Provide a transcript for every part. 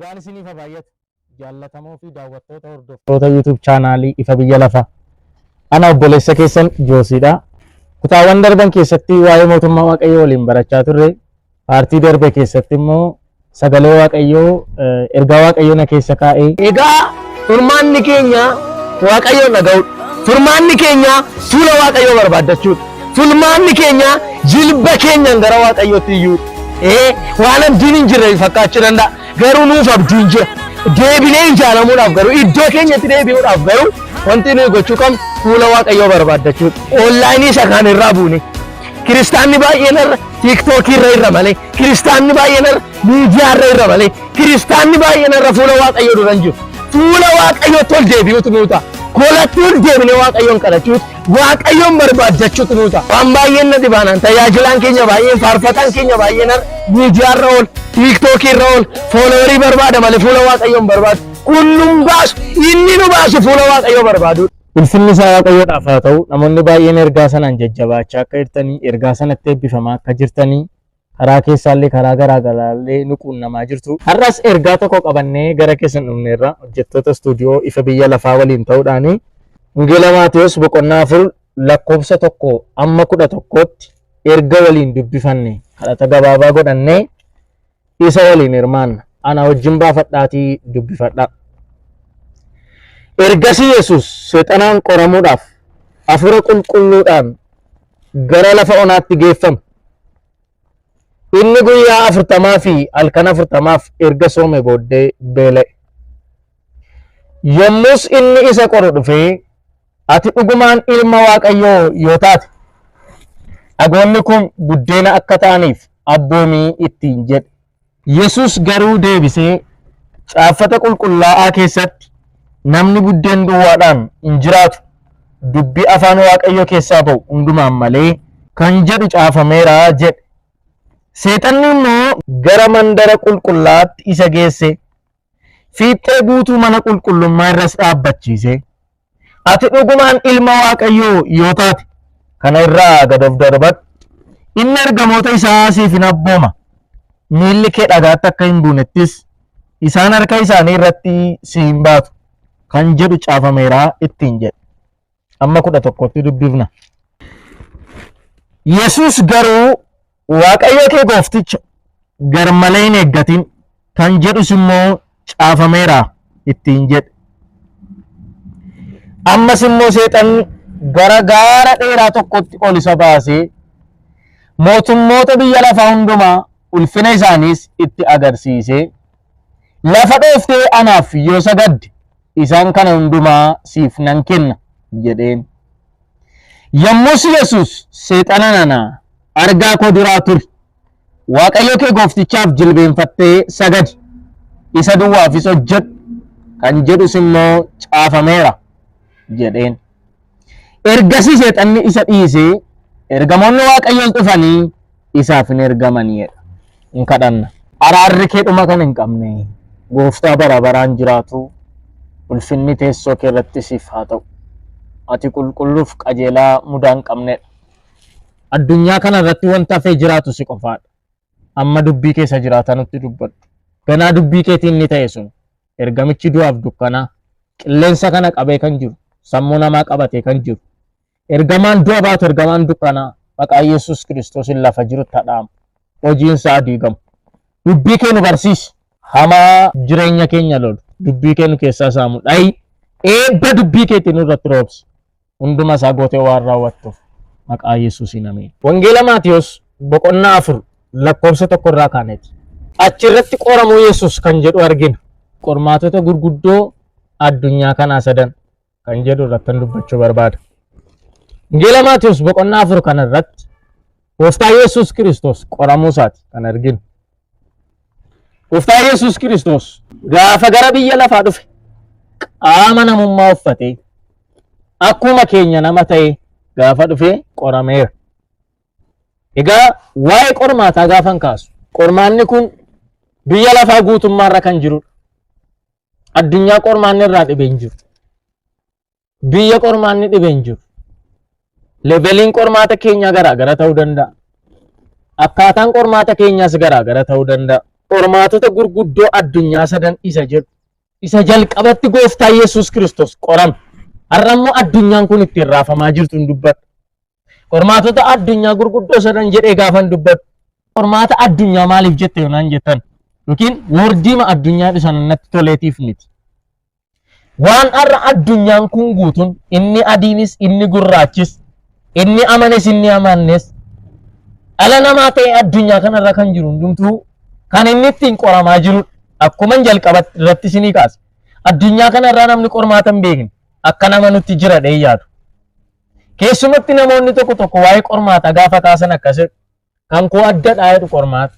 Nagaan isiniif haa baay'atu. Jaallatamoo fi daawwattoota hordoftoota YouTube chaanaalii Ifa Biyya Lafaa. Ana obboleessa keessan Joosiidha. Kutaawwan darban keessatti waa'ee mootummaa Waaqayyoo waliin barachaa turre. Paartii darbe keessatti immoo sagalee Waaqayyoo ergaa Waaqayyoo na keessa kaa'ee. Egaa furmaanni keenya Waaqayyoon dhaga'uudha. Furmaanni keenya fuula Waaqayyoo barbaaddachuudha. Furmaanni keenya jilba keenyaan gara Waaqayyootti iyyuudha. Ee waan abdiin hin jirre fakkaachuu danda'a. Garuu nuuf abdiin jira. Deebinee ijaaramuudhaaf garuu iddoo keenyatti deebi'uudhaaf garuu wanti nuyi gochuu qabnu fuula Waaqayyoo barbaaddachuudha. Onlaayinii isa kaan irraa buune. Kiristaanni baay'een irra tiiktookii irra irra malee, kiristaanni baay'een irra miidiyaa irra irra malee, kiristaanni baay'een irra fuula Waaqayyoo dura hin jiru. Fuula Waaqayyootti ol deebi'uutu nuu ta'a. Kolatti ol deebinee Waaqayyoon kadhachuutu, Waaqayyoon barbaaddachuutu nuu ta'a. Waan baay'een na dhibaanaan tajaajilaan keenya baay'een faarfataan keenya baay'een har'a miidiyaa irra ool, tiiktookii irra ool, foolowerii barbaada malee fuula Waaqayyoon barbaadu. Kun nun baasu, inni nu baasu fuula Waaqayyoo barbaadudha. Ulfinni isaa Waaqayyoodhaaf haa ta'u. Namoonni baay'een ergaa sanaan jajjabaachaa akka jirtanii, ergaa sanatti eebbifamaa akka jirtanii, karaa keessaallee karaa garaa garaallee nu quunnamaa jirtu. Har'as ergaa tokko qabannee gara keessan dhufneerra hojjettoota istuudiyoo Ifa Biyya Lafaa waliin ta'uudhaani Wangeela Maatewos boqonnaa 4 lakkoofsa 1 amma 11tti erga waliin dubbifanne kadhata gabaabaa godhannee isa waliin hirmaanna. Ana wajjin baafadhaatii dubbifadhaa. Ergasii Yesuus seexanaan qoramuudhaaf hafuura qulqulluudhaan gara lafa onaatti geeffame. Inni guyyaa afurtamaa fi halkan afurtamaaf erga soome booddee beela'e. Yommus inni isa qoru dhufee, Ati dhugumaan ilma Waaqayyoo yoo taate, dhagoonni kun buddeena akka ta'aniif abboomii ittiin jedhe. Yesus garuu deebisee, Caaffata qulqullaa'aa keessatti, Namni buddeen duwwaadhaan hin jiraatu, dubbii afaan Waaqayyoo keessaa ba'u hundumaan malee kan jedhu caafameera jedhe. Seexanni immoo gara mandara qulqullaa'aatti isa geesse, fiixee guutuu mana qulqullummaa irras dhaabbachiise. Ati dhugumaan ilma Waaqayyoo yoo taate, kana irraa gad of darbadhu. Inni ergamoota isaa siif hin abbooma. Miilli kee dhagaatti akka hin buunettis isaan harka isaanii irratti si hin baatu kan jedhu caafameera ittiin jedhe. Amma 11tti dubbifna. Yesuus garuu Waaqayyo kee goofticha gar malee hin eeggatin kan jedhus immoo caafameera ittiin jedhe. Ammas immoo seexanni gara gaara dheeraa tokkotti ol isa baasee mootummoota biyya lafaa hundumaa ulfina isaaniis itti agarsiisee lafa dhooftee anaaf yoo sagadde isaan kana hundumaa siif nan kenna jedheen. Yommus Yesuus seexana nana argaa koo duraa turi. Waaqayyo kee gooftichaaf jilbeenfattee sagadi. Isa duwwaafis hojjedhu kan jedhus immoo caafameera jedheen. Ergasii seexanni isa dhiisee ergamoonni Waaqayyoos dhufanii isaaf hin ergamanii jedha. Hin kadhanna. Araarri kee dhuma kan hin qabne gooftaa bara baraan jiraatu ulfinni teessoo kee irratti siif haa ta'u. Ati qulqulluuf qajeelaa mudaa hin qabnedha. Addunyaa kana irratti wanta hafee jiraatu si qofaadha. Amma dubbii keessa jiraataa nutti dubbadhu. Ganaa dubbii keetiin ni ta'e sun ergamichi du'aaf dukkanaa qilleensa kana qabee kan jiru sammuu namaa qabatee kan jiru Ergamaan du'a baatu ergamaan dukkanaa maqaa Yesuus Kiristoosiin lafa jirutti hadhaamu. Hojiin isaa diigamu. Dubbii kee nu barsiisi. Hamaa jireenya keenya lolu. Dubbii kee nu keessaa saamu. Dhayi. Eebba dubbii keetiin nurratti roobsi. Hunduma isaa gootee waan raawwattuuf maqaa Yesuusiin ameen. Wangeela Maatiyos boqonnaa 4 lakkoofsa 1 irraa kaaneeti. Achirratti qoramuu Yesuus kan jedhu argina. Qormaatota gurguddoo addunyaa kanaa sadan kan jedhu irrattan dubbachuu barbaada. Wangeela Maatiyus boqonnaa 4 kana irratti Gooftaa Yesuus Kiristoos qoramuu isaati kan arginu. Gooftaa Yesuus Kiristoos gaafa gara biyya lafaa dhufe qaama namummaa uffatee akkuma keenya nama ta'e gaafa dhufe qorameera. Egaa waa'ee qormaataa gaafan kaasu qormaanni kun biyya lafaa guutummaarra kan jirudha. Addunyaa qormaanni irraa dhibe hin jiru. Biyya qormaanni dhibe hin jiru. Leveliin qormaata keenyaa garaa gara ta'uu danda'a. Akkaataan qormaata keenyaas garaa gara ta'uu danda'a. Qormaatota gurguddoo addunyaa sadan isa jedhu. Isa jalqabatti gooftaa Yesuus Kiristoos qorame. Har'a immoo addunyaan kun ittiin raafamaa jirtu hin dubbadhu. Qormaatota addunyaa gurguddoo sadan jedhee gaafan dubbadhu. Qormaata addunyaa maaliif jette yoonaan jettan yookiin wordiima addunyaa dhisan natti toleetiif miti. Waan har'a addunyaan kun guutuun inni adiinis inni gurraachis inni amanes inni amannes dhala namaa ta'e addunyaa kanarra kan jiru hundumtuu kan inni ittiin qoramaa jirudha. Akkuma jalqaba irratti isinii kaase. Addunyaa kanarraa namni qormaata hin beekne akka nama nutti jira dhee yaadu. Keessumatti namoonni tokko tokko waa'ee qormaataa gaafa kaasan akkas jedhu. Kan koo addadhaa jedhu qormaata.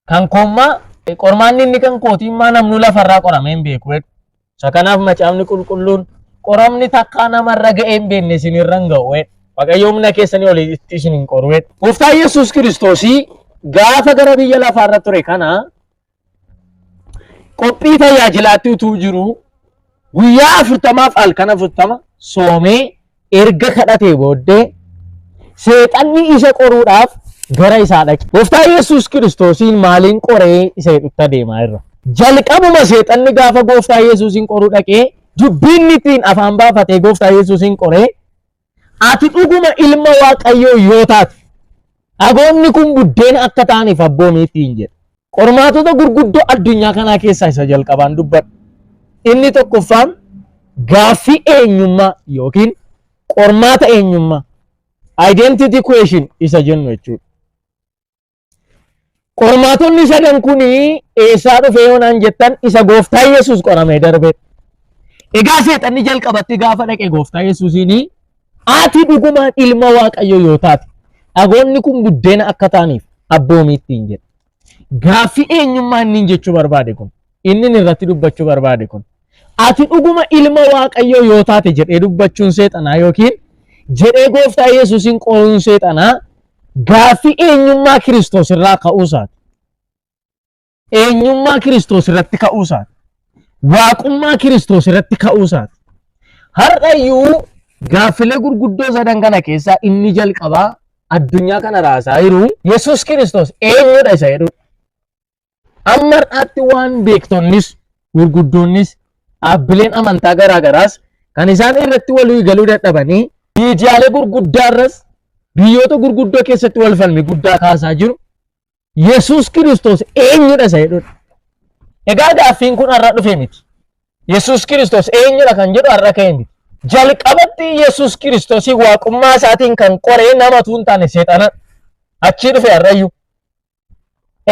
Kan koommaa qormaanni inni kan kootiimmaa namnu lafarraa qoramee hin beeku jedhu. Isa kanaaf macaafni qulqulluun qoramni takkaa namarra ga'ee hin beekne isinirra hin ga'u jedhu. Waaqayyo humna keessanii olitti isin hin qoru jedhu. Gooftaan Yesuus Kiristoosii gaafa gara biyya lafaarra ture kana qophii tajaajilaatti utuu jiru guyyaa 40f halkan 40 soomee erga kadhatee booddee seexanni isa qoruudhaaf gara isaa dhaqe. Gooftaa Yesuus Kiristoosiin maaliin qoree isa jedhutti adeemaa jirra. Jalqabuma seexanni gaafa gooftaa Yesuusiin qoruu dhaqee dubbiin ittiin afaan baafatee gooftaa Yesuusiin qoree ati dhuguma ilma Waaqayyoo yoo taate dhagoonni kun buddeena akka ta'aniif abboomii ittiin jedhe. Qormaatota gurguddoo addunyaa kanaa keessaa isa jalqabaan dubbadha. Inni tokkoffaan gaaffii eenyummaa yookiin qormaata eenyummaa identity question isa jennu jechuudha. Qormaatonni sadan kun eessaa dhufe yoo naan jettan isa gooftaa Yesuus qoramee darbe. Egaa seexanni jalqabatti gaafa dhaqe gooftaa Yesuusiin ati dhugumaan ilma Waaqayyoo yoo taate dhagoonni kun buddeena akka ta'aniif abboomii ittiin jedhe. Gaaffii eenyummaa inni jechuu barbaade kun inni irratti dubbachuu barbaade kun ati dhuguma ilma Waaqayyoo yoo taate jedhee dubbachuun seexanaa yookiin jedhee gooftaa Yesuusiin qoruun seexanaa gaaffii eenyummaa Kiristoos irraa ka'uu isaati. Eenyummaa Kiristoos irratti ka'uu isaati. Waaqummaa Kiristoos irratti ka'uu isaati. Har'ayyuu gaaffilee gurguddoo sadan kana keessaa inni jalqabaa addunyaa kana raasaa jiru Yesuus Kiristoos eenyudha isa jedhudha. Amma har'aatti waan beektonnis gurguddoonnis dhaabbileen amantaa garaa garaas kan isaan irratti walii galuu dadhabanii miidiyaalee gurguddaa irras biyyoota gurguddoo keessatti wal falmi guddaa kaasaa jiru Yesuus Kiristoos eenyudha isa jedhudha. Egaa gaaffiin kun har'a dhufe miti. Yesuus Kiristoos eenyudha kan jedhu har'a ka'e miti. Jalqabatti Yesuus Kiristoosii waaqummaa isaatiin kan qoree namatu hin taane seexana achii dhufe har'ayyuu.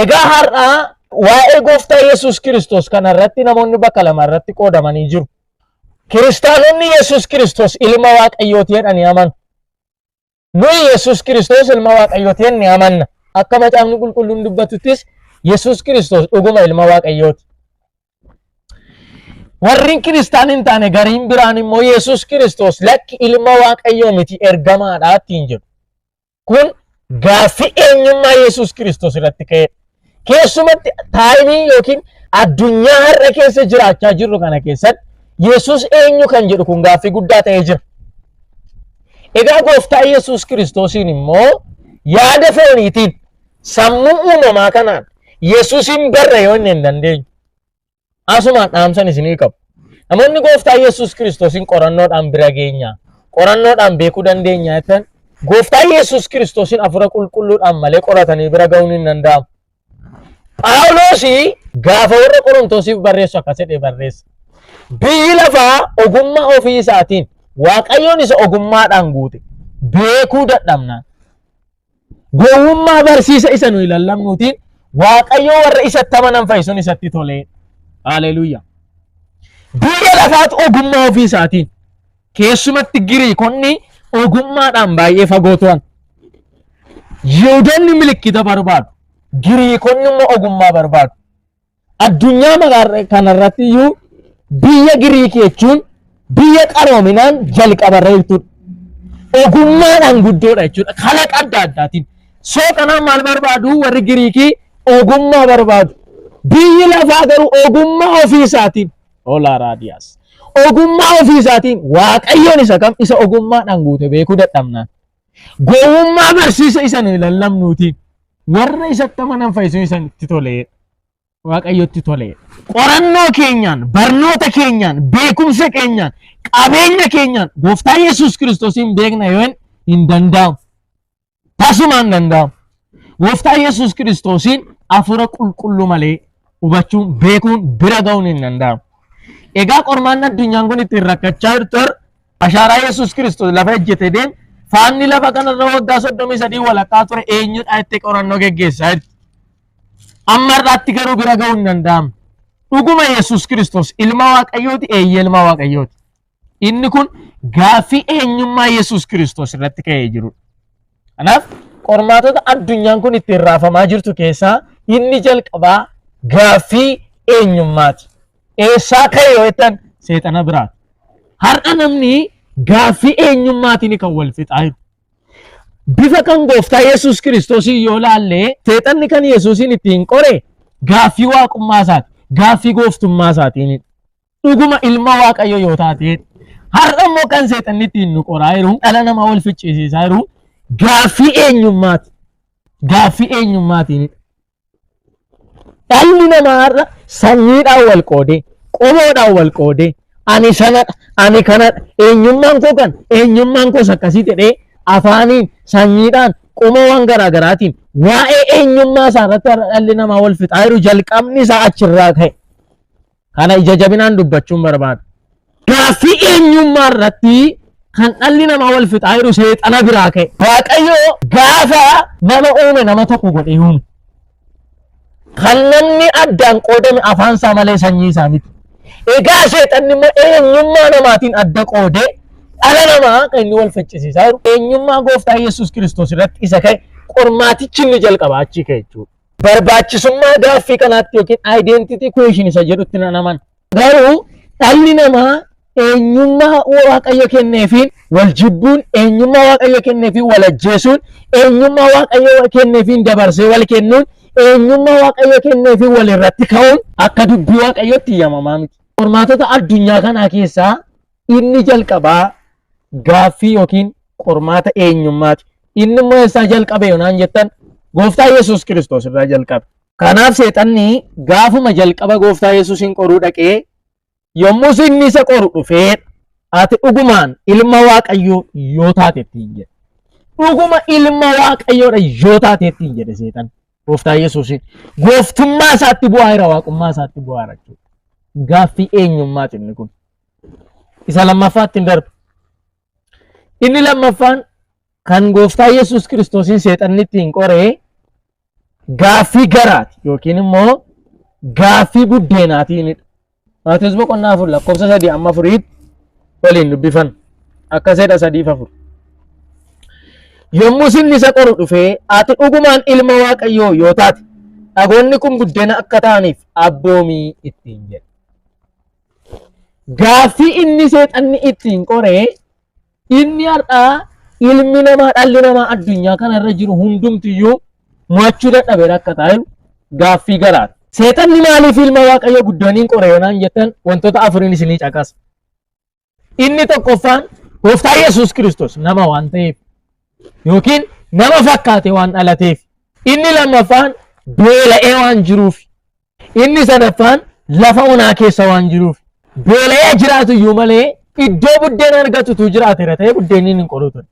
Egaa har'a waa'ee gooftaa Yesuus Kiristoos kana irratti namoonni bakka lama irratti qoodamanii jiru. Kiristaanonni Yesuus Kiristoos ilma Waaqayyooti jedhanii amanu. Nuyi Yesuus Kiristoos ilma Waaqayyooti jennee amanna. Akka macaafni qulqulluun dubbatuttis Yesuus Kiristoos dhuguma ilma Waaqayyooti. Warri kiristaan hin taane gariin biraan immoo Yesuus Kiristoos lakki ilma Waaqayyoo miti ergamaadha ittiin jedhu. Kun gaaffii eenyummaa Yesuus Kiristoos irratti ka'edha. Keessumatti taayimii yookiin addunyaa har'a keessa jiraachaa jirru kana keessatti Yesuus eenyu kan jedhu kun gaaffii guddaa ta'ee jira. Egaa gooftaa Yesuus Kiristoosiin immoo yaada fooniitiin sammuu uumamaa kanaan Yesuusin barra yoo inni hin dandeenyu. Asumaan dhaamsan isinii qabu. Namoonni gooftaa Yesuus Kiristoosiin qorannoodhaan bira geenya, qorannoodhaan beekuu dandeenya jettan gooftaa Yesuus Kiristoosiin hafuura qulqulluudhaan malee qoratanii bira ga'uun hin danda'amu. Phaawulos gaafa warra Qorontoosiif barreessu akkas jedhee barreessa. Biyyi lafaa ogummaa ofii isaatiin Waaqayyoon isa ogummaadhaan guute beekuu dadhabnaan gowwummaa barsiisa isa nuyi lallabnuutiin Waaqayyoo warra isatti amanan fayyisuun isatti tolee. Haleluuyaa. Biyya lafaatu ogummaa ofii isaatiin keessumatti Giriikonni ogummaadhaan baay'ee fagoo turan. Yihudoonni milikkita barbaadu. Giriikonni immoo ogummaa barbaadu. Addunyaa kanarratti iyyuu biyya Giriikii jechuun biyya qaroominaan jalqabarra jirtudha. Ogummaadhaan guddoodha jechuudha. Kalaqa adda addaatiin. Soo kanaaf maal barbaadu warri Giriikii ogummaa barbaadu. Biyyi lafaa garuu ogummaa ofii isaatiin olaa raadiyaas. Ogummaa ofii isaatiin Waaqayyoon isa kam isa ogummaadhaan guute beekuu dadhabnaan. Gowwummaa barsiisa isa nuyi lallabnuutiin warra isatti amanan fayyisuun isatti toleedha. Waaqayyotti toleedha. Qorannoo keenyaan, barnoota keenyaan, beekumsa keenyaan, qabeenya keenyaan gooftaa Yesuus Kiristoosiin beekna yoo hin danda'amu. Tasuma hin danda'amu. Gooftaa Yesuus Kiristoosiin hafuura qulqulluu malee hubachuun, beekuun, bira ga'uun hin danda'amu. Egaa qormaanni addunyaan kun ittiin rakkachaa jirtu har'a ashaaraa Yesuus Kiristoos lafa ejjete deem faanni lafa kanarra waggaa 33 walakkaa ture eenyudha jettee qorannoo geggeessaa jirti. Amma har'aatti garuu bira ga'uu hin danda'amne. Dhuguma Yesuus Kiristoos ilma Waaqayyooti, eeyyee ilma Waaqayyooti. Inni kun gaaffii eenyummaa Yesuus Kiristoos irratti ka'ee jirudha. Kanaaf qormaatota addunyaan kun ittiin raafamaa jirtu keessaa inni jalqabaa gaaffii eenyummaati. Eessaa ka'e yoo jettan seexana biraati. Har'a namni gaaffii eenyummaatiin kan wal fixaa jiru. Bifa kan gooftaa Yesuus Kiristoosiin yoo laalle seexanni kan Yesuusiin ittiin qore gaaffii waaqummaa isaati. Gaaffii gooftummaa isaatiin. Dhuguma ilma Waaqayyo yoo taate har'a immoo kan seexanni ittiin nu qoraa jiru dhala namaa wal ficcisiisaa jiru gaaffii eenyummaati. Gaaffii eenyummaatiinidha. Dhalli namaa har'a sanyiidhaan wal qoodee, qomoodhaan wal qoodee, ani sanadha, ani kanadha, eenyummaan koo kan, eenyummaan koos akkasii jedhee afaaniin, sanyiidhaan, qomoowwan garaagaraatiin waa'ee eenyummaa isaa irratti har'a dhalli namaa wal fixaa jiru jalqabni isaa achirraa ka'e. Kana ija jabinaan dubbachuun barbaada. Gaaffii eenyummaa irratti kan dhalli namaa wal fixaa jiru seexana biraa ka'e. Waaqayyo gaafa nama uume nama tokko godhee uume. Kan namni addaan qoodame afaan isaa malee sanyii isaa miti. Egaa seexanni immoo eenyummaa namaatiin adda qoodee dhala namaa kan inni wal ficcisiisaa jiru eenyummaa gooftaa Yesuus Kiristoos irratti isa ka'e qormaatichi inni jalqaba achii ka'e jechuudha. Barbaachisummaa gaaffii kanaatti yookiin identity question isa jedhutti nan amana. Garuu dhalli namaa eenyummaa Waaqayyo kenneefiin wal jibbuun, eenyummaa Waaqayyo kenneefiin wal ajjeesuun, eenyummaa Waaqayyo kenneefiin dabarsee wal kennuun, eenyummaa Waaqayyo kenneefiin wal irratti ka'uun akka dubbii Waaqayyootti yaamamaa miti. Qormaatota addunyaa kanaa keessaa inni jalqabaa gaaffii yookiin qormaata eenyummaati. Inni immoo eessaa jalqabe yoo naan jettan gooftaa Yesuus Kiristoos irraa jalqabe. Kanaaf seexanni gaafuma jalqaba gooftaa Yesuusin qoruu dhaqee yommuu inni isa qoru dhufee ati dhugumaan ilma Waaqayyoo yoo taate ittiin jedhe. Dhuguma ilma Waaqayyoodha yoo taate ittiin jedhe seexanni gooftaa Yesuusin. Gooftummaa isaatti bu'aa jira waaqummaa isaatti bu'aa jira jechuudha. Gaaffii eenyummaati inni kun. Isa lammaffaatti hin darbu. Inni lammaffaan kan gooftaa Yesuus Kiristoosiin seexanni ittiin qoree gaaffii garaati yookiin immoo gaaffii buddeenaatiinidha. Maatewos boqonnaa 4 lakkoofsa 3 amma 4tti waliin dubbifan akka seedha 3 4. Yommuu inni isa qoru dhufee ati dhugumaan ilma Waaqayyoo yoo taate dhagoonni kun buddeena akka ta'aniif abboomii ittiin jedhe. Gaaffii inni seexanni ittiin qoree inni har'aa ilmi namaa dhalli namaa addunyaa kana irra jiru hundumtiyyuu mo'achuu dadhabee rakkataa jiru gaaffii garaati. Seexanni maaliif ilma Waaqayyoo guddooniin qore yoo naan jettan wantoota afuriin isinii caqasa. Inni tokkoffaan gooftaa Yesuus Kiristoos nama waan ta'eef yookiin nama fakkaate waan dhalateef. Inni lammaffaan beela'ee waan jiruuf. Inni sadaffaan lafa onaa keessa waan jiruuf. Beela'ee jiraatu iyyuu malee iddoo buddeen argatutu jiraateera ta'ee buddeenni hin qoru ture.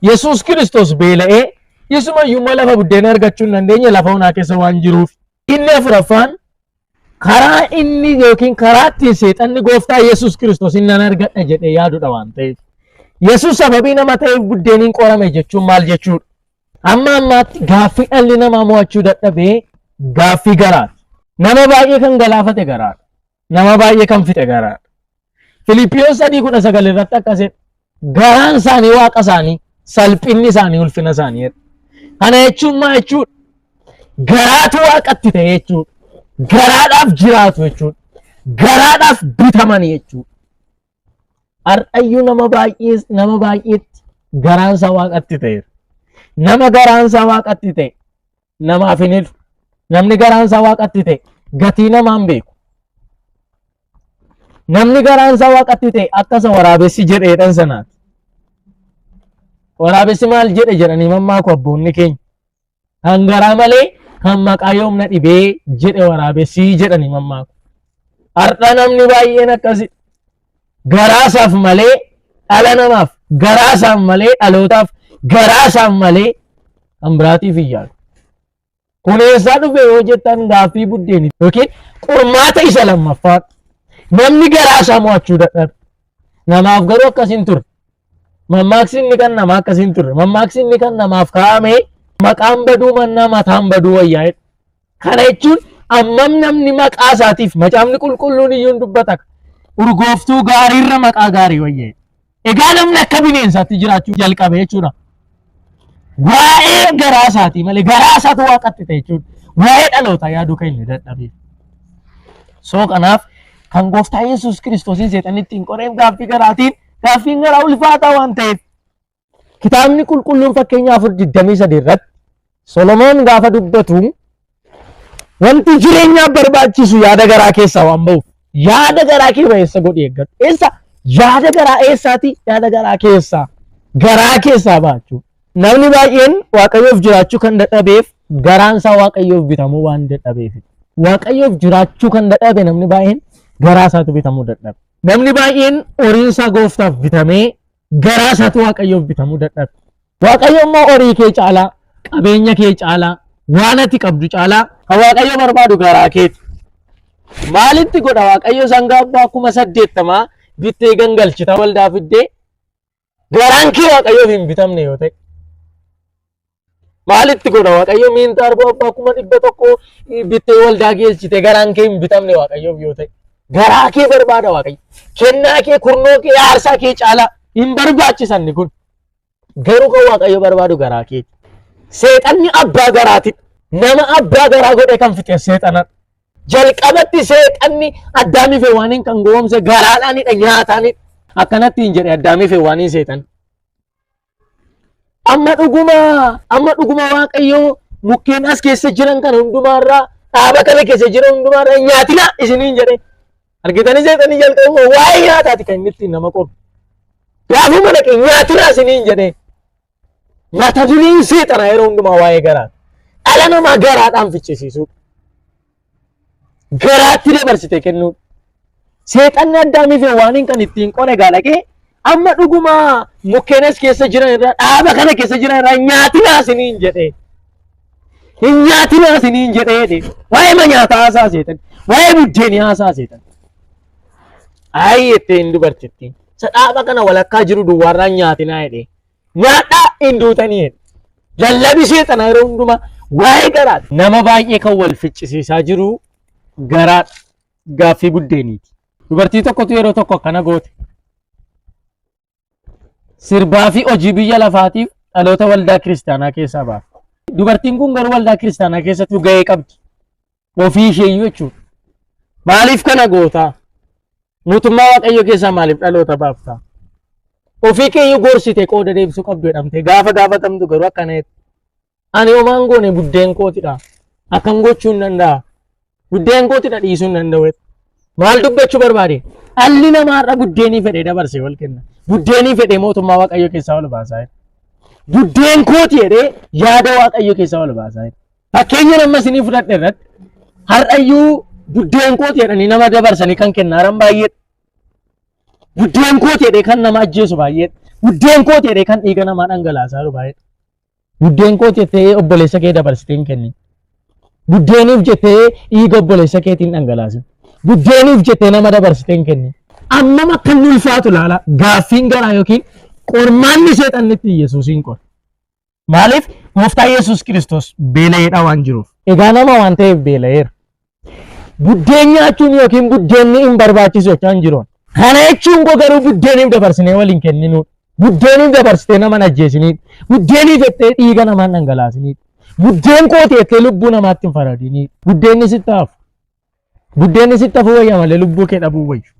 Yesuus Kiristoos beela'ee isuma iyyuu immoo lafa buddeen argachuu hin dandeenye lafa onaa keessa waan jiruuf. Inni afuraffaan karaa inni yookiin karaa ittiin seexanni gooftaa Yesuus Kiristoos inni nan argadha jedhee yaadudha waan ta'eef. Yesuus sababii nama ta'eef buddeeniin qorame jechuun maal jechuudha? Amma ammaatti gaaffii dhalli namaa mo'achuu dadhabee gaaffii garaati. Nama baay'ee kan galaafate garaadha. Nama baay'ee kan fixe garaadha. Filiippiyoos 3:19 irratti akkas jedha. Garaan isaanii waaqa isaanii, salphinni isaanii ulfina isaanii jedha. Kana jechuun maal jechuudha? Garaatu waaqatti ta'e jechuudha. Garaadhaaf jiraatu jechuudha. Garaadhaaf bitamanii jechuudha. Har'ayyuu nama baay'ee nama baay'eetti garaan isaa waaqatti ta'eera. Nama garaan isaa waaqatti ta'e namaaf hin hilu. Namni garaan isaa waaqatti ta'e gatii namaa hin beeku. Namni garaan isaa waaqatti ta'e akka isa waraabessi jedheedhan sanaati. Waraabessi maal jedhe jedhanii mammaaku abboonni keenya. Kan garaa malee Kan maqaa yoom na dhibee jedhe waraabessii jedhanii mammaaku. Har'a namni baay'een akkasi garaasaaf malee dhala namaaf, garaasaaf malee dhalootaaf, garaasaaf malee kan biraatiif hin yaadu. Kun eessaa dhufe yoo jettan gaaffii buddeeni yookiin qormaata isa lammaffaa. Namni garaasaa mo'achuu dadhabe. Namaaf garuu akkas hin turre. Mammaaksi inni kan namaa akkas hin turre. Mammaaksi inni kan namaaf kaa'ame maqaan baduu mannaa mataan baduu wayyaa jedha. Kana jechuun ammam namni maqaa isaatiif macaafni qulqulluun iyyuu hin dubbata. Urgooftuu gaariirra maqaa gaarii wayya jedha. Egaa namni akka bineensaatti jiraachuu jalqabe jechuudha. Waa'ee garaa isaatii malee garaa isaatu waaqatti ta'e jechuudha. Waa'ee dhalootaa yaaduu kan inni dadhabeef. Soo kanaaf kan gooftaa Yesuus Kiristoosiin seexanni ittiin qoreef gaaffii garaatiin gaaffiin garaa ulfaataa waan ta'eef kitaabni qulqulluun fakkeenya 4:23 irratti Solomoon gaafa dubbatu wanti jireenyaaf barbaachisu yaada garaa keessaa waan ba'uuf yaada garaa kee ba'eessa godhi eeggadhu. Eessa? Yaada garaa eessaati? Yaada garaa keessaa. Garaa keessaa baachuu. Namni baay'een Waaqayyoof jiraachuu kan dadhabeef garaan isaa Waaqayyoof bitamuu waan dadhabeef. Waaqayyoof jiraachuu kan dadhabe namni baay'een garaa isaatu bitamuu dadhabe. Namni baay'een horiin isaa gooftaaf bitamee garaa isaatu Waaqayyoof bitamuu dadhabe. Waaqayyo immoo horii kee caalaa, qabeenya kee caalaa, waan ati qabdu caalaa kan Waaqayyo barbaadu garaa keeti. Maalitti godha Waaqayyo sangaa abbaa 80,000 bittee gangalchita waldaa fiddee garaan kee Waaqayyoof hin bitamne yoo ta'e. Maalitti godha Waaqayyo miinta arboo abbaa 100,000 bittee waldaa geelchite garaan kee hin bitamne Waaqayyoof yoo ta'e. Garaa kee barbaada Waaqayyo. Kennaa kee, kurnoo kee, aarsaa kee caalaa hin barbaachisan kun. Garuu kan Waaqayyo barbaadu garaa keeti. Seexanni abbaa garaati. Nama abbaa garaa godhe kan fixe seexana. Jalqabatti seexanni Addaamii fi Hewaaniin kan gowwoomse garaadhaanidha nyaataanidha. Akkanatti hin jedhe Addaamii fi Hewaaniin seexanni. Amma dhuguma amma dhuguma Waaqayyo mukkeen as keessa jiran kana hundumaarraa dhaaba kana keessa jiran hundumaarraa hin nyaatinaa isiniin jedhe. Argitanii seexanni jalqabuma waa'ee nyaataati kan inni ittiin nama qoru. Gaafuma dhaqe nyaatinaa isiniin jedhe. Mata dureen seexanaa yeroo hundumaa waa'ee garaati. Dhala namaa garaadhaan fichisiisuu. Garaatti dabarsite kennuu. Seexanni Addaamii fi Hewaaniin kan ittiin qore egaa dhaqee amma dhuguma mukkeen as keessa jiran irraa dhaaba kana keessa jiran irraa nyaatinaa isiniin jedhee. Hin nyaatinaa isiniin jedhee jedhe. Waa'ee ma nyaataa haasaa seexan. Waa'ee buddeenii haasaa seexan. Ayi jettee hin dubartittiin. Isa dhaaba kana walakkaa jiru duwwaarraa hin nyaatinaa jedhee. Nyaadhaa hin duutanii jedhe. Lallabi seexanaa yeroo hundumaa waa'ee garaati. Nama baay'ee kan wal ficcisiisaa jiru garaadha. Gaaffii buddeeniiti. Dubartii tokkotu yeroo tokko akkana goote. Sirbaa fi hojii biyya lafaatiif dhaloota waldaa kiristaanaa keessaa baafte. Dubartiin kun garuu waldaa kiristaanaa keessatti gahee qabdi. Ofii isheeyyuu jechuudha. Maaliif kana gootaa? Mootummaa Waaqayyoo keessaa maaliif dhaloota baaftaa? Ofii keeyyuu gorsite qooda deebisuu qabdu jedhamte gaafa gaafatamtu garuu akkana jette. Ani homaan goone buddeen kootidha. Akkam gochuu hin danda'a. Buddeen kootidha dhiisuu hin danda'u. Maal dubbachuu barbaade? Dhalli namaa har'a buddeenii fedhee dabarsee wal kenna. Buddeenii fedhee mootummaa Waaqayyoo keessaa ol baasaa jira. Buddeen kooti jedhee yaada Waaqayyoo keessaa ol baasaa jira. Fakkeenya nama isinii fudhadhe irratti har'ayyuu buddeen kooti jedhanii nama dabarsanii kan kennaaran baay'eedha. Buddeen kooti jedhee kan nama ajjeesu baay'eedha. Buddeen kooti jedhee kan dhiiga namaa dhangalaasaa jiru baay'eedha. Buddeen koo jettee obboleessa kee dabarsitee hin kennin. Buddeeniif jettee dhiiga obboleessa keetiin dhangalaasin. Buddeeniif jettee nama dabarsitee hin kennin. Ammam akka inni ulfaatu ilaala. Gaaffiin garaa yookiin qormaanni seexanni ittiin Yesuusiin qore. Maaliif gooftaa Yesuus Kiristoos beela'eedha waan jiruuf. Egaa nama waan ta'eef beela'eera. Buddeen nyaachuun yookiin buddeenni hin barbaachisu jechaa hin jiru. Kana jechuun koo garuu buddeeniif dabarsinee waliin kenninuudha. Buddeeniif dabarsitee nama hin ajjeesiniidha. Buddeeniif jettee dhiiga namaa hin dhangalaasiniidha. Buddeen kooti jettee lubbuu namaatti hin faradiniidha. Buddeenni sitti hafu. Buddeenni sitti hafuu wayya malee lubbuu kee dhabuu wayyu.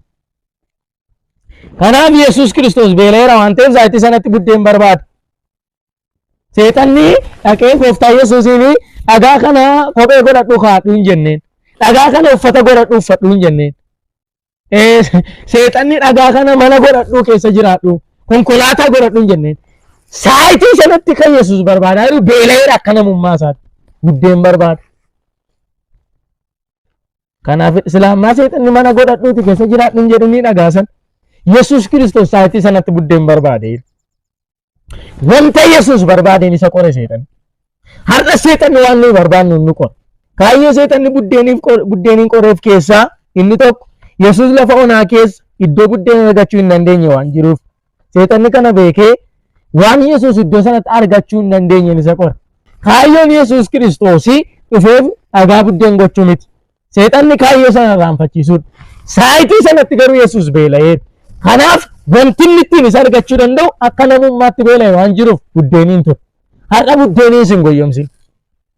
Kanaaf Yesuus Kiristoos beela'eera waan ta'eef sa'aatii sanatti buddeen barbaada. Seexanni dhaqee gooftaa Yesuusiin dhagaa kana kophee godhadhu kaadhu hin jenneen. Dhagaa kana uffata godhadhu uffadhu hin jenneen. Seexanni dhagaa kana mana godhadhu keessa jiraadhu konkolaataa godhadhu hin jenneen. Saayitii sanatti kan Yesuus barbaadaa jiru beela'eera akka namummaa isaatti. Buddeen barbaada. Kanaaf islaammaa seexanni mana godhadhuuti keessa jiraadhu hin jedhu ni dhagaasan. Yesuus Kiristoos sa'aatii sanatti buddeen barbaade. Wanta Yesuus barbaadeen isa qore seexanni. Har'a seexanni waan nuyi barbaannu nu qora. Kaayyoo seexanni buddeeniin qoreef keessaa inni tokko Yesuus lafa onaa keessa iddoo buddeen argachuu hin dandeenye waan jiruuf seexanni kana beekee waan Yesuus iddoo sanatti argachuu hin dandeenye isa qora. Kaayyoon Yesuus Kiristoosii dhufeef dhagaa buddeen gochuu miti. Seexanni kaayyoo sana irraanfachiisuudha. Saayitii sanatti garuu Yesuus beela'eera. Kanaaf wanti inni ittiin isa argachuu danda'u akka namummaatti beela'e waan jiruuf buddeeniin ture. Har'a buddeeniin sin goyyomsin.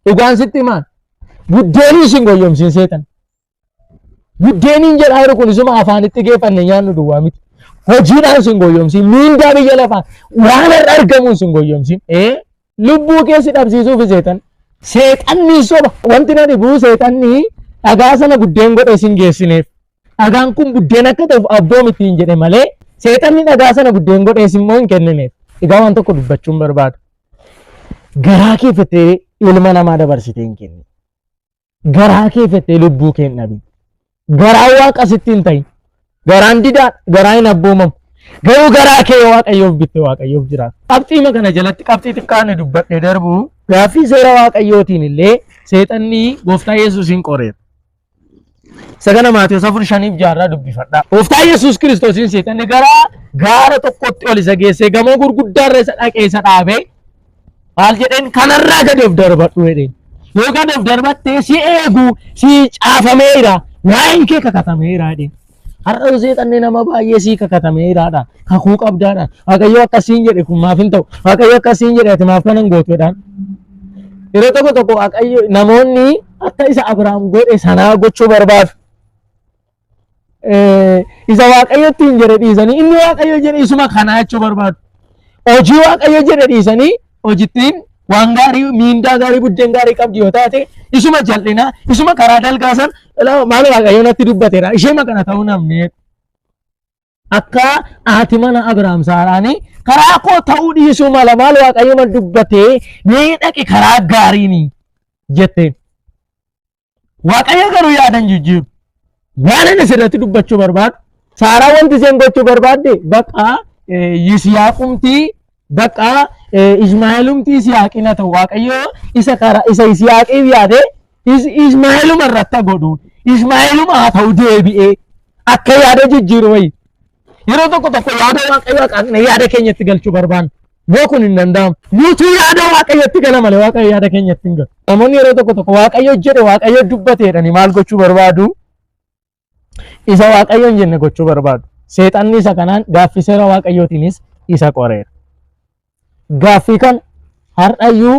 Dhugaan sitti himaan. Buddeeniin sin goyyomsin seexan. Buddeeniin jedhaa jiru kun isuma afaanitti geeffanne nyaannu duwwaa miti. Hojiidhaan sin goyyomsin. Miindaa biyya lafaa waan har'a argamuun sin goyyomsin. Lubbuu kee si dhabsiisuuf seexan. Seexanni soba. Wanti na dhibu seexanni dhagaa sana buddeen godhee sin geessineef. Dhagaan kun buddeen akka ta'uuf abboom ittiin jedhe malee seexanni dhagaa sana buddeen godhee immoo hin kennineef. Egaa waan tokko dubbachuun barbaada. Garaa kee fettee ilma namaa dabarsitee hin kennin. Garaa kee fettee lubbuu kee hin dhabin. Garaan waaqa sitti hin ta'in. Garaan didaa, garaa hin abboomamu. Garuu garaa kee Waaqayyoof bitte Waaqayyoof jiraata. Qabxiima kana jalatti qabxii xiqqaan dubbadhee darbu gaaffii seera Waaqayyootiin illee seexanni gooftaa Yesuusiin qoreera. Isa kana Maatewos 4 5 6 dubbifadhaa. Gooftaa Yesuus Kiristoosiin seexanni gara gaara tokkotti ol isa geessee gamoo gurguddaarra isa dhaqee isa dhaabee maal jedheen kanarraa gadi of darbadhu jedheen. Yoo gadi of darbattee si eegu si caafameera waa'een kee kakatameera jedheen. Har'a seexanni nama baay'ee sii kakatameeraadhaan kakuu qabdaadhaan Waaqayyo akkasiin jedhe kun maaf hin ta'u Waaqayyo akkasiin jedhe ati maaf kana hin gootu jedhaan. Yeroo tokko tokko Waaqayyo namoonni akka isa Abrahaam godhe sanaa gochuu barbaadu. Isa Waaqayyo ittiin jedhe dhiisanii inni Waaqayyo jedhe isuma kanaa jechuu barbaadu. Hojii Waaqayyo jedhe dhiisanii hojittiin waan gaarii miindaa gaarii buddeen gaarii qabdi yoo taate isuma jal'inaa isuma karaa dalgaa san maal Waaqayyo natti dubbateera ishee kana ta'uu namni akka haati mana Abrahaam Saaraanii karaa koo ta'uu dhiisuu mala maal Waaqayyo mal dubbatee mee dhaqi karaa gaariini jetteen. Waaqayyo garuu yaada hin jijjiiru. Waan inni sirratti dubbachuu barbaadu, Saaraa wanti isheen gochuu barbaadde bakka Yisihaaqumtii bakka Ishmaa'eelumtii Yisihaaqin haa ta'u Waaqayyo isa karaa isa Yisihaaqiif yaade Ishmaa'eeluma irratti haa godhu. Ishmaa'eeluma haa ta'u deebi'ee akka yaada jijjiiru wayii. Yeroo tokko tokko yaada Waaqayyoo haqaaqnee yaada keenyatti galchuu barbaanna. Moo kun hin danda'amu. Nutu yaada Waaqayyootti gala malee Waaqayyo yaada keenyatti hin galu. Namoonni yeroo tokko tokko Waaqayyo jedhe Waaqayyo dubbate jedhanii maal gochuu barbaadu? Isa Waaqayyo hin jenne gochuu barbaadu. Seexanni isa kanaan gaaffii seera Waaqayyootiinis isa qoreera. Gaaffii kana har'ayyuu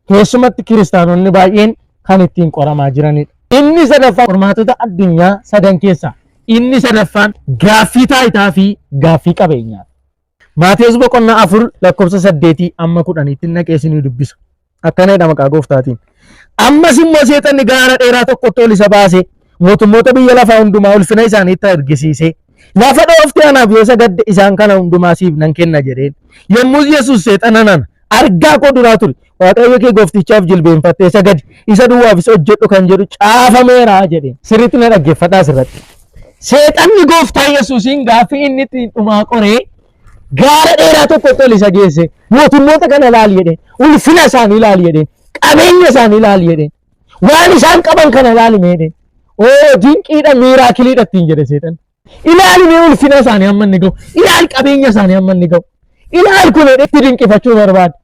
keessumatti kiristaanonni baay'een kan ittiin qoramaa jiranidha. Inni sadaffaan qormaatota addunyaa sadan keessaa inni sadaffaan gaaffii taayitaa fi gaaffii qabeenyaa. Maatewos boqonnaa 4 lakkoofsa 8 amma 10tti naqee isinii dubbisa. Akkana jedha maqaa gooftaatiin. Ammas immoo seexanni gaara dheeraa tokkotti ol isa baase mootummoota biyya lafaa hundumaa ulfina isaaniitti argisiise. Lafa dhooftee anaaf yoo sagadde isaan kana hundumaa siif nan kenna jedheen. Yommus Yesuus seexana nana argaa koo duraa ture. Waaqayyo kee gooftichaaf jilbeenfattee sagadi isa duwwaafis hojjedhu kan jedhu caafameera jedheen. Sirriitti na dhaggeeffadhaa asirratti. Seexanni gooftaa Yesuusiin gaaffii inni ittiin dhumaa qoree gaara dheeraa tokkotti ol isa geesse mootummoota kana ilaali jedheen ulfina isaanii ilaali jedheen qabeenya isaanii ilaali jedheen waan isaan qaban kana ilaali mee jedheen oo dinqiidha miiraakiliidha ittiin jedhe seexan ilaali mee ulfina isaanii hamma inni ga'u ilaali qabeenya isaanii hamma inni ga'u ilaali kun jedhee itti dinqifachuu barbaada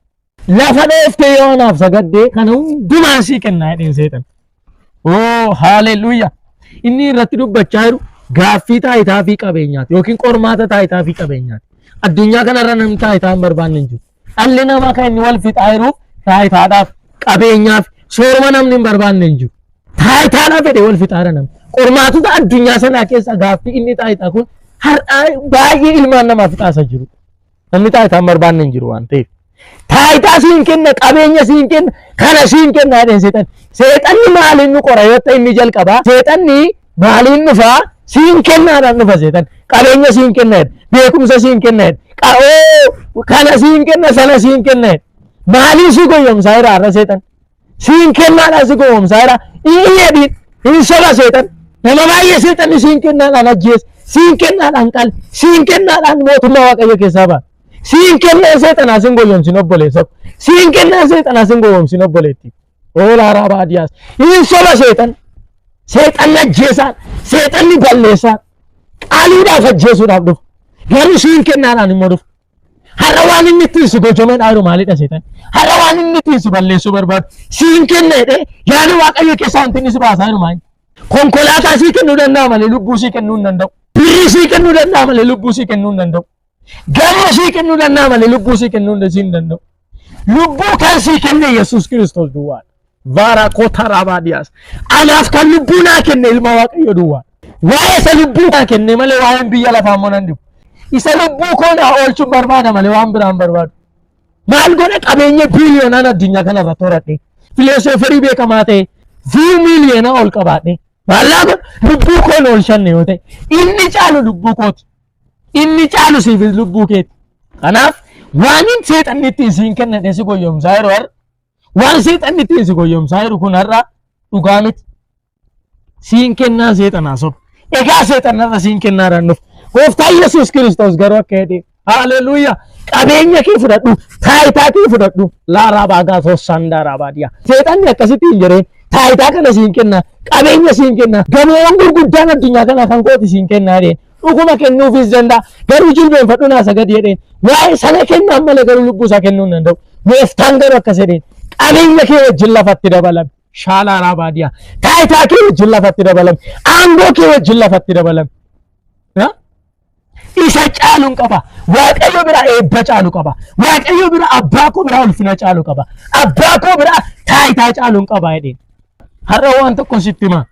lafa dhooftee yoo anaaf sagaddee kana hundumaa sii kennaa jedheen seexan Oo haaleluyyaa. Inni irratti dubbachaa jiru gaaffii taayitaa fi qabeenyaati yookiin qormaata taayitaa fi qabeenyaati. Addunyaa kanarra namni taayitaa hin barbaanne hin jiru. Dhalli namaa kan inni wal fixaa jiruuf taayitaadhaaf, qabeenyaaf, sooroma namni hin barbaanne hin jiru. Taayitaadhaaf jedhee wal fixaa jira namni. Qormaatota addunyaa sanaa keessa gaaffii inni taayitaa kun har'aa baay'ee ilmaan namaa fixaasa jiru. Namni taayitaa hin barbaanne hin jiru waan ta'eef. Taayitaa siin kenna, qabeenya siin kenna, kana siin kenna jedheen seexanni. Seexanni maaliin nu qora yoo ta'e inni jalqaba. Seexanni maaliin dhufaa? Siin kennaadhaan dhufa seexanni. Qabeenya siin kenna jedha. Beekumsa siin kenna jedha. Qa'oo kana siin kenna, sana siin kenna jedha. Maaliin si goyyomsaa jira har'a seexanni? Siin kennaadhaan si gowwoomsaa jira. Hin jedhin, hin soba seexanni. Nama baay'ee seexanni siin kennaadhaan ajjeese, siin kennaadhaan qale, siin kennaadhaan mootummaa Waaqayyo keessaa ba'a. Siin kennaa seexanaa sin goyyomsin obboleessa ko. Siin kennaa seexanaa sin goyyomsin obboleettii. Oolaa raabaa diyaas. Hin soba seexan. Seexanni ajjeesaan, seexanni balleessaan, qaluudhaaf ajjeesuudhaaf dhufa. Garuu siin kennaadhaan immoo dhufa. Har'a waan inni ittiin si gojomee dhaaru maalidha seetan? Har'a waan inni ittiin si balleessuu barbaadu siin kenna jedhee yaada Waaqayyo keessaa wanti inni si baasaa jiru maali? Konkolaataa sii kennuu danda'a malee lubbuu sii kennuu hin danda'u. Birrii sii kennuu danda'a malee lubbuu sii kennuu hin danda'u. Gamoo sii kennuu danda'a malee lubbuu sii kennuu hin danda'u. Lubbuu kan sii kenne Yesuus Kiristoos duwwaadha. Vaara kota raabaa dhiyaas. Anaaf kan lubbuu naa kenne ilma Waaqayyo duwwaadha. Waa'ee isa lubbuu naa kenne malee waa'een biyya lafaa immoo nan dhibu. Isa lubbuu koo naa oolchuun barbaada malee waan biraan barbaadu. Maal godha qabeenya biiliyoonaan addunyaa kanarra horadhe. Filoosoferii beekamaa ta'e viyuu miiliyoonaa ol qabaadhe. Maallaa godha lubbuu koo na oolchanne yoo ta'e inni caalu lubbuu kooti. Inni caalu siifis lubbuu keeti. Kanaaf waan hin seexanni ittiin siin kennadhe si goyyomsaa yeroo har'a waan seexanni ittiin si goyyomsaa jiru kun har'a dhugaa miti. Siin kennaa seexanaa soba. Egaa seexanarra siin kennaadhaan dhufa. Gooftaan Yesuus Kiristoos garuu akka jedhee Haleluuyaa. Qabeenya kee fudhadhu, taayitaa kee fudhadhu. Laaraa baagaa tossaan daaraa baadiyaa. Seexanni akkasitti hin jedheen taayitaa kana siin kenna, qabeenya siin kenna, gamoowwan gurguddaan addunyaa kanaa kan kooti siin kenna jedheen. Dhuguma kennuufis danda'a. Garuu jilbeenfadhu naa sagadi jedheen. Waa'ee sana kennaan malee garuu lubbuu isaa kennuu hin danda'u. Gooftaan garuu akkas jedheen. Qabeenya kee wajjin lafatti dabalame. Shaalaa baadiyaa. Taayitaa kee wajjin lafatti dabalame. Aangoo kee wajjin lafatti dabalame. Isa caaluun qaba. Waaqayyo biraa eebba caalu qaba. Waaqayyo biraa abbaa koo biraa ulfina caalu qaba. Abbaa koo biraa taayitaa caaluun qaba jedheen. Har'a waan tokko sitti himaa.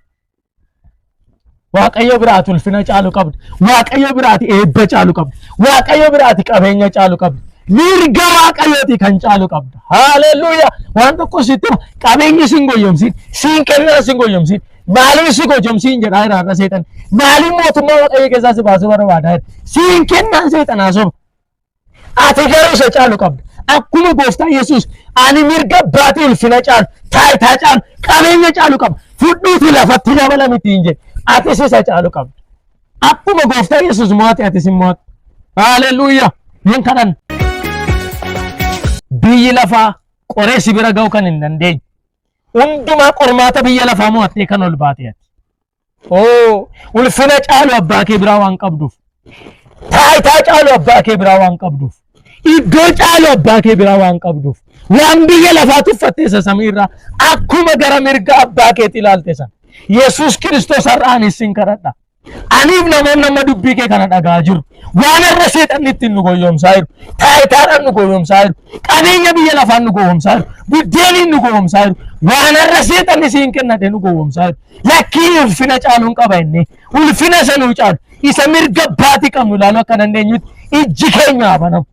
Waaqayyo biraati ulfina caalu qabda. Waaqayyo biraati eebba caalu qabda. Waaqayyo biraati qabeenya caalu qabda. Mirga Waaqayyooti kan caalu qabda. Haaleluyyaa. Waan tokko sitti hima. Qabeenyi sin goyyomsiin, siin kennaa sin goyyomsiin, maaliin si goyyomsiin jedhaa jira har'a seexan. Maaliin mootummaa Waaqayyo keessaa si baasuu barbaadaa jira. Siin kennaan seexanaa soba. Ati garuu isa caalu qabda. Akkuma gooftaa Yesuus ani mirga abbaatii ulfina caalu, taayitaa caalu, qabeenya caalu qaba. Fudhuuti lafatti dabalamitti hin jedhe. Atis isa caalu qabda. Akkuma gooftaa Yesuus mo'ate atis hin mo'atta. Haaleluyyaa. Nan kadhanna. Biyyi lafaa qoree si bira ga'uu kan hin dandeenye. Hundumaa qormaata biyya lafaa mo'attee kan ol baate ati. Oo, ulfina caalu abbaa kee biraa waan qabduuf. Taayitaa caalu abbaa kee biraa waan qabduuf. Iddoo caalu abbaa kee biraa waan qabduuf. Waan biyya lafaa tuffatte isa samiirraa akkuma gara mirga abbaa keetti ilaalte sana. Yesuus Kiristoos har'a ani sin kadhadha. Aniif namoonni amma dubbii kee kana dhagaa jiru. Waan har'a seexanni ittiin nu goyyomsaa jiru. Taayitaadhaan nu goyyomsaa jiru. Qabeenya biyya lafaan nu gowwomsaa jiru. Buddeeniin nu gowwomsaa jiru. Waan har'a seexanni siin kennate nu gowwomsaa jiru. Lakkii ulfina caaluun qaba inni. Ulfina isa nuu caalu. Isa mirga abbaatii qabnu ilaaluu akka dandeenyutti ijji keenya haa banamu.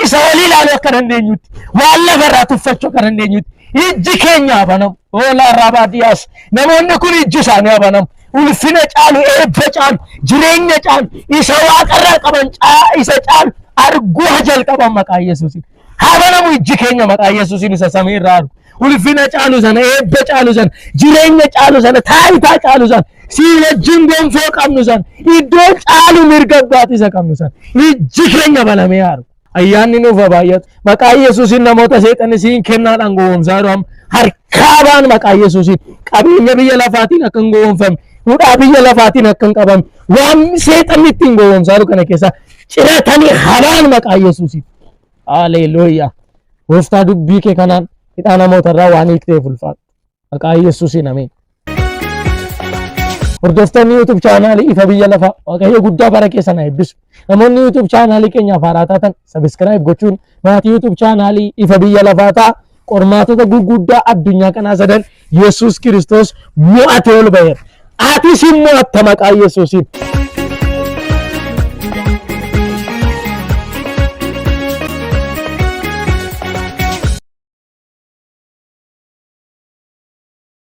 Isa olii ilaaluu akka dandeenyutti waan lafarraa tuffachuu akka dandeenyutti ijji keenya haa banamu. Oolaa irraa baadiyyaas namoonni kun ijji isaanii haa banamu. Ulfina caalu, eebba caalu, jireenya caalu, isa waaqarraa qaban isa caalu arguu haa jalqaban maqaa Yesuusiin. Haa banamu ijji keenya maqaa Yesuusiin isa samii irraa argu. Ulfina caalu sana, eebba caalu sana, jireenya caalu sana, taayitaa caalu sana, sii wajjin gonfoo qabnu sana, iddoo caalu mirga abbaatii isa qabnu sana, ijji keenya banamee haa argu. Ayyaanni nuuf haa baay'atu. Maqaa Yesuusiin namoota seexanni siin kennaadhaan gowwoomsaa jiru amma harkaa ba'an maqaa Yesuusiin qabeenya biyya lafaatiin akka hin gowwoomfamne, hudhaa biyya lafaatiin akka hin qabamne, waan seexanni ittiin gowwoomsaa jiru kana keessaa ciratanii habaan maqaa Yesuusiin. Haleluuyaa. Gooftaa dubbii kee kanaan hidhaa namoota irraa waan hiikteef ulfaadhu. Maqaa Yesuusiin ameen. Hordoftoonni YouTube chaanaalii Ifa Biyya Lafaa Waaqayyo guddaa bara keessan haa eebbisu. Namoonni YouTube chaanaalii keenyaaf haaraa taatan subscribe gochuun maatii YouTube chaanaalii Ifa Biyya Lafaa ta'a. Qormaatota gurguddaa addunyaa kanaa sadan Yesuus Kiristoos mo'atee ol ba'eera. Atis hin mo'atta maqaa Yesuusiin.